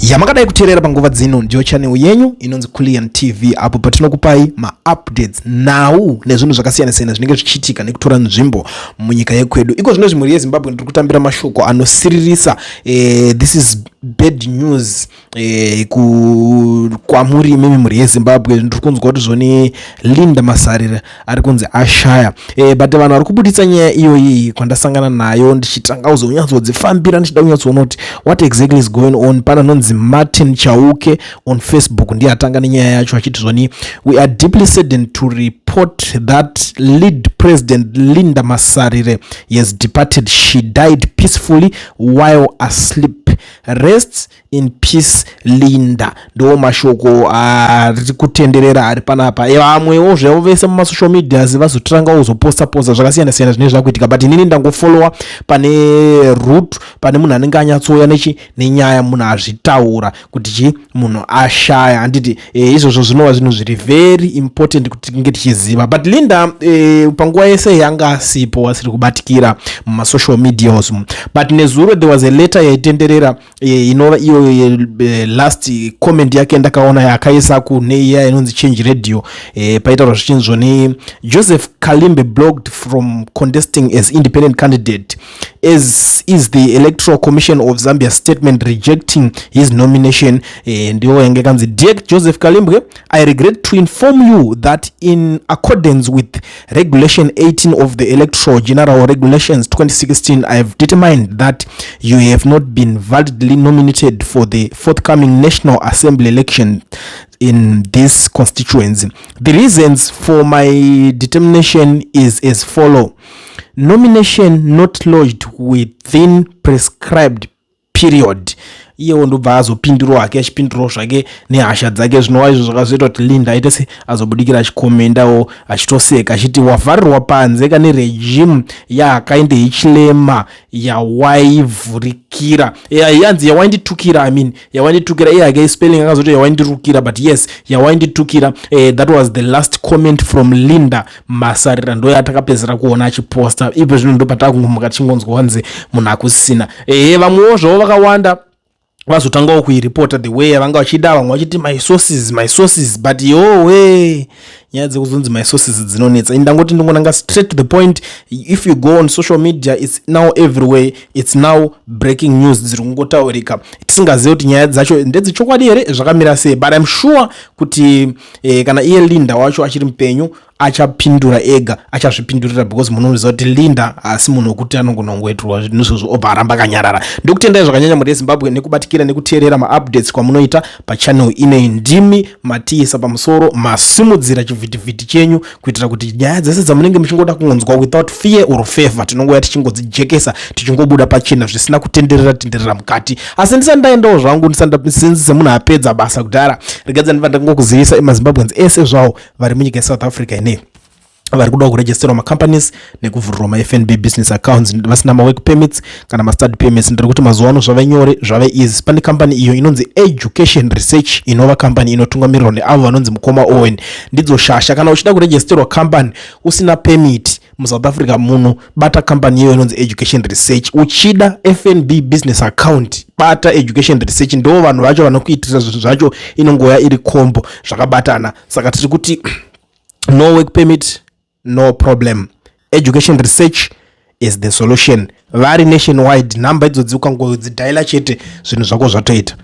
Yamakadai kuteerera panguva dzino ndiyo channel yenyu inonzi Kulian TV, apo patinokupai maupdates, nhau nezvinhu zvakasiyana-siyana zvinenge zvichiitika nekutora nzvimbo munyika yekwedu. Iko zvino zvimhuri yeZimbabwe, ndiri kutambira mashoko anosiririsa. This is bad news kwamuri imimi mhuri yeZimbabwe. Ndiri kunzwa kuti zvoni Linda Masarira ari kunzi ashaya. But vanhu vari kubuditsa nyaya iyoyi kwandasangana nayo, ndichitanga kuzonyatsodzifambira, ndichida kunyatsoona kuti what exactly is going on. Pana anonzi Martin Chauke on Facebook, ndiye atanga nenyaya yacho achiti zvoni, "We are deeply saddened to report that lead President Linda Masarire has departed. She died peacefully while asleep. Rest in peace, Linda." Ndo mashoko ari kutenderera ari panapa. Vamwewo zvavo vese mumasocial medias vazotanga kuzoposta posta zvakasiyana siyana zvinenge zvakuitika, but inini ndangofollowa pane root, pane munhu anenge anyatsouya nechi nenyaya, munhu azvitaura kuti chi munhu ashaya, handiti? Izvozvo zvinova zvinhu zviri very important kuti tinge tichiziva. But Linda panguva yese yanga asipo, asiri kubatikira mumasocial medias, but nezuro there was a letter yaitenderera, inova iyo last comment yake ndakaona yakaisa kune iya inonzi Change Radio. Paitaurwa zvichinzi zvoni, "Joseph Kalimbe blocked from contesting as independent candidate as is the Electoral Commission of Zambia statement rejecting his nomination." Ndiyo yange kanzi, "Dear Joseph Kalimbwe, I regret to inform you that in accordance with Regulation 18 of the Electoral General Regulations 2016, I have determined that you have not been validly nominated for the forthcoming National Assembly election in this constituency. The reasons for my determination is as follow: nomination not lodged within prescribed period." Iyewo ndobva azopindurawo hake, achipindurawo zvake nehasha dzake, zvinova izvo zvakazoita kuti Linda aite se azobudikira achikomendawo, achitoseka, achiti, "Wavharirwa panze kane regime yaHakainde Hichilema yawaivhurikira." Yanzi yawainditukira, I mean yawainditukira. Iye hake spelling akazoti yawaindirukira, but yes, yawainditukira. That was the last comment from Linda Masarira, ndo yatakapedzera kuona achiposta. Ipo zvino ndo patakungomuka tichingonzwa wanzi munhu akusisina. Vamwewo zvavo vakawanda vazotangawo kuiripota the way yavanga vachida, vamwe vachiti, "My sources, my sources," but yowe, nyaya dzekuzonzi my sources dzinonetsa. Indangoti ndingonanga straight to the point. If you go on social media, it's now everywhere, it's now breaking news dziri kungotaurika, tisingazivi kuti nyaya dzacho ndedzechokwadi here, zvakamira sei. But I'm sure kuti kana iye Linda wacho achiri mupenyu, achapindura ega, achazvipindurira, because munoziva kuti Linda haasi munhu wekuti anongonongoitirwa zvinhu izvozvo obva aramba akanyarara. Ndokutendai zvakanyanya muri yeZimbabwe nekubatikira nekuteerera maupdates kwamunoita pachannel inei. Ndimi matiisa pamusoro, masimudzira chivhitivhiti chenyu kuitira kuti nyaya dzese dzamunenge muchingoda kungonzwa without fear or favor, tinongouya tichingodzijekesa, tichingobuda pachena zvisina kutenderera tenderera mukati. Asi ndisati ndaendawo zvangu, ndisati semunhu apedza basa kudhara, regadza ndibva ndangokuzivisa emaZimbabweans ese zvawo vari munyika yeSouth Africa inei vari kuda kuregisterwa macompanies nekuvhurirwa maFNB business accounts vasina mawork permits kana mastudy permits. Ndiri kuti mazuva ano zvave nyore, zvave easy. Pane kambani iyo inonzi Education Research, inova kambani inotungamirirwa neavo vanonzi mukoma Owen. Ndidzo shasha. Kana uchida kuregisterwa kambani usina permit muSouth Africa muno, bata kambani iyoyo inonzi Education Research. Uchida FNB business account, bata Education Research. Ndo vanhu vacho vanokuitira zvinhu zvacho, inongoya iri kombo zvakabatana. Saka tiri kuti no work permit, no problem, Education Research is the solution. Vari nationwide. Nhamba idzodzi ukangodzidhaila chete, zvinhu zvako zvatoita.